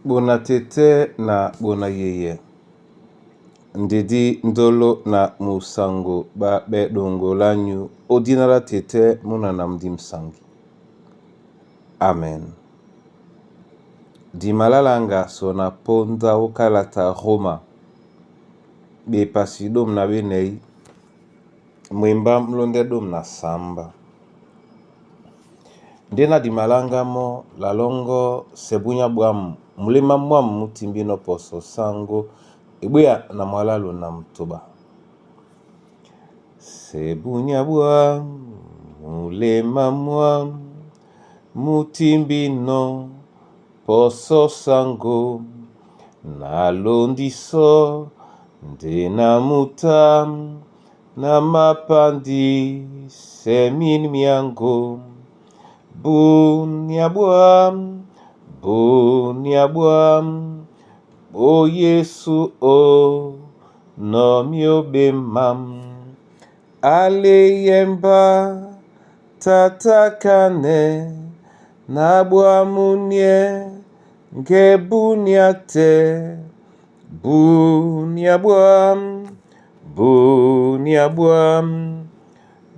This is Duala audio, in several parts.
Bona tete na bona yeye ndedi ndolo na musango ba bɛ dongolanyu o dina la tete muna na mudi musangi. Amen. Dimalalanga so na ponda o kalata Roma bepasi domi na benɛyi mwembá múlóndɛ domi na samba. Ndé na dimalánga mɔ́, lalɔ́ŋgɔ́ sɛ búnyá ɓwǎm̀ muléma mwâm mú timbínɔ́ pɔsɔ sáŋgó e ɓwéya na mwalalu na mutoba. Sɛ búnyá ɓwǎm̀ muléma mwâm mú timbínɔ́ pɔsɔ sáŋgó na londisɔ́ ndé na mutá na mapandísɛ mín myáŋgo. Bunia bwâm, bunia bwâm, bó Yesu ó nɔmí óɓemam. Ale yɛmbá tata kanɛ na bwámuniɛ ŋgɛ bunia tɛ́. Bunia bwâm, bunia bwâm,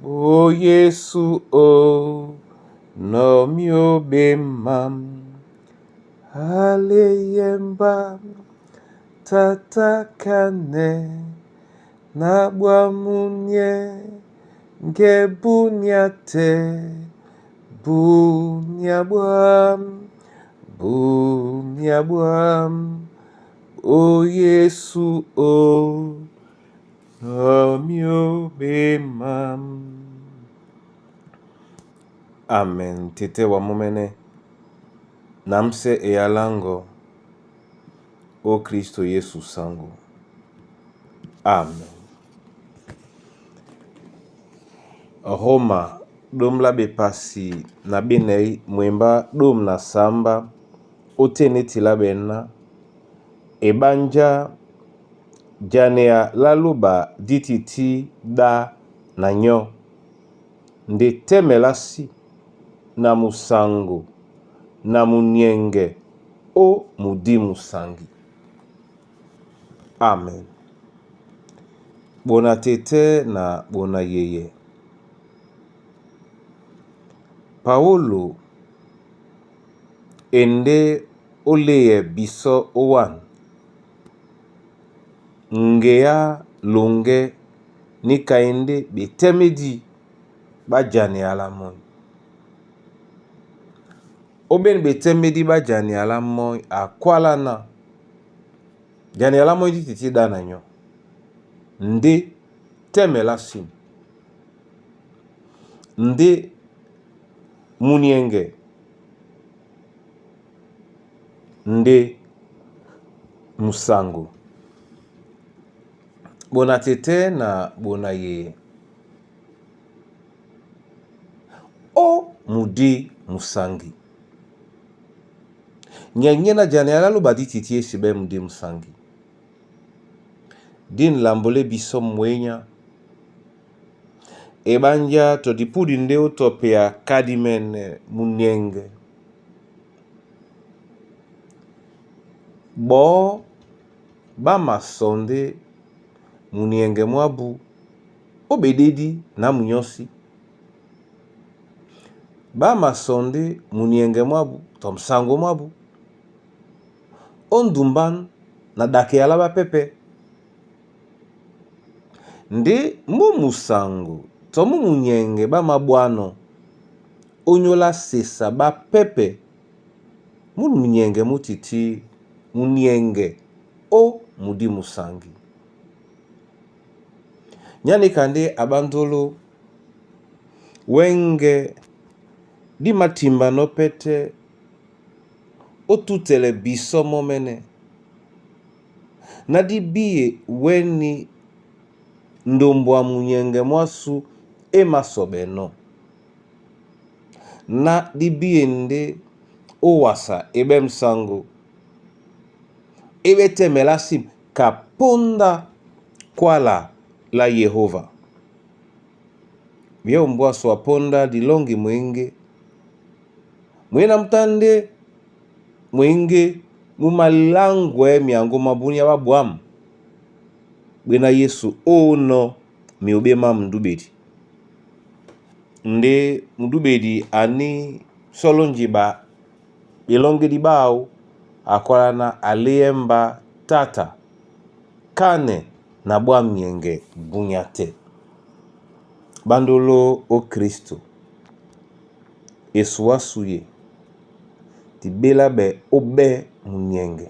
bó Yesu ó nɔmí óɓemam. Ale yɛmbá tata kanɛ na bwámuniɛ ŋgɛ bunia tɛ́. Bunia bwâm, bunia bwâm, bó Yesu ó nɔmí óɓemam. Amen. Tete wa momɛnɛ na musɛ eyalango o Kristo Yesu sango. Amen. Roma domi lá bepasi na benɛyi mwembá domi na samba ótên é tila ɓɛná eɓánjá janea lá lóba dí tití ɗá na nyɔ́ ndé tɛ́mɛ lásí na musaŋgo na muniɛŋgɛ ó mudí musaŋgi. Amen. Bona tete na bona yeye. Paolo e ndé ó léyɛ bisɔ́ ówân ŋgeá loŋgɛ́ níka e ndé ɓetɛ́mɛ́di ɓá janea lá mɔ́. Óɓêni ɓetɛ́mɛ́di ɓá janea lá mɔ́ a kwálá ná janea lá mɔ́ dí tití ɗá na nyɔ́. Ndé tɛ́mɛ lásîm. Ndé muniɛŋgɛ ndé musaŋgo. Bona tete na bona yeye ó mudí musaŋgi. Nyɛnyɛ́ na janea lá lóba dí tití é siɓɛ́ mudí musaŋgi. Dí nlambolé bisɔ́ mwenya eɓánjá tɔ dipudi ndé ó tɔ pea kadimɛnɛ muniɛŋgɛ. Ɓɔɔ́ ɓá masɔndé muniɛŋgɛ mwábu ó ɓeɗédi na munyɔ́sí. Ɓá masɔndé muniɛŋgɛ mwábu tɔ musaŋgo mwábu ó ndumbán na ɗakea lá ɓápɛ́pɛ̄. Ndé mú musaŋgo tɔ mú muniɛŋgɛ ɓá mabwánɔ́ ónyólá sesa ɓápɛ́pɛ̄ mú muniɛŋgɛ mú tití muniɛŋgɛ ó mudí musaŋgi. Nyá níka ndé a ɓá ndolo wɛ́ŋgɛ̄ dí matimbanɔ́ pɛ́tɛ́ ó tútɛlɛ bisɔ́ mɔ́mɛ́nɛ́ ná dí bíye wɛ́ni ndombo a muniɛŋgɛ mwásū é māsɔɓɛnɔ́. Ná dí bíye ndé ó wasa e ɓɛ́ musaŋgo é ɓɛ́ tɛ́mɛ lásîm ka póndá kwála lá Yehóva. Byɛ́ ombwâ so a póndá dilɔ́ŋgi mwěŋgé. Mwěna mú tá ndé mwěŋgé Mu malangwɛ myaŋgó mwá búnyá bhá bwǎm, ɓéná Yésu ónɔ̄ myǒɓé má mudúɓedi. Ndé mudúɓedi a ní sɔ́lɔ́ njiɓa ɓelɔ́ŋgédí ɓáō a kɔ́lá ná a léɛ́ mbá tátá kánɛ na ɓwá myɛŋgɛ búnyá tɛ́. Ɓándoló ó Kristo, esu ásū ye, di ɓéláɓɛ óɓɛ́ munyɛŋgɛ,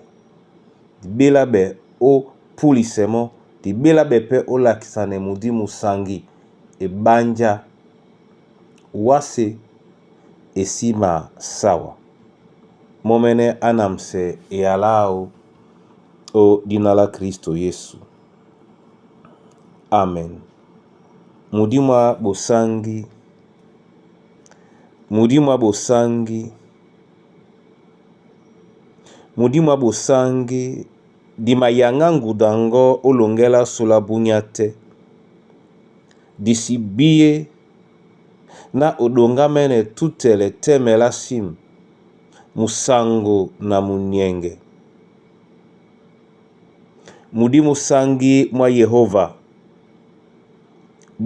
di ɓéláɓɛ ó púlisɛ mɔ́, di ɓéláɓɛ pɛ́ ó lakisanɛ mudí musaŋgi eɓánjá wásē e sí masáwa. Mɔ́mɛ́nɛ́ á namsɛ eyala áō ó dína lá Kristo Yesu. Amen. Mudí mwá ɓosáŋgí, mudí mwá ɓosáŋgí, mudí mwá ɓosáŋgí, di mayaŋá ŋguda ŋgɔ́ ó loŋgɛ́ lásu lá búnyá tɛ́. Di sí bíé ná o ɗoŋgámɛ́nɛ́ tútɛlɛ tɛ́mɛ lá sim, musaŋgo na munyɛŋgɛ. Mudí músáŋgí mwá Yehóva,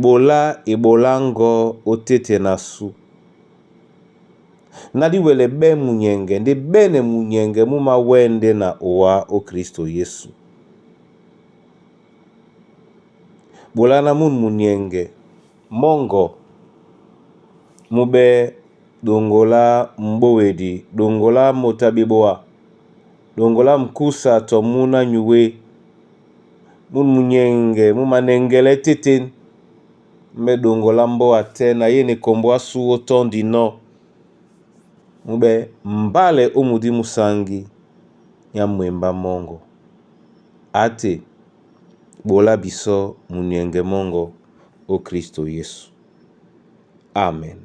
ɓolá e ɓolá ŋgɔ́ ótéte na sú. Ná dí wɛlɛ ɓɛ́ munyɛŋgɛ ndé ɓɛ́nɛ munyɛŋgɛ mú māwɛ́ ndé na owá ó Kristo Yesu. Ɓolá ná mûn munyɛŋgɛ mɔ́ŋgɔ mú ɓɛ́ ɗoŋgo lá m̀ɓówedi, ɗoŋgo lá moto a ɓeboa, ɗoŋgo lá m̀kúsa tɔ múná nyuwé. Mûn munyɛŋgɛ mú manɛŋgɛlɛ́ têtēn, mbɛ́ ɗoŋgo lá mbóa tɛ́ na yé na ekombo ásū ó tɔ́ndi nɔ́. Mú ɓɛ́ mbálɛ ó mudí músáŋgí nyá mwembá mɔ́ŋgɔ. Ate ɓolá bisɔ́ munyɛŋgɛ mɔ́ŋgɔ ó Kristo Yesu. Amen.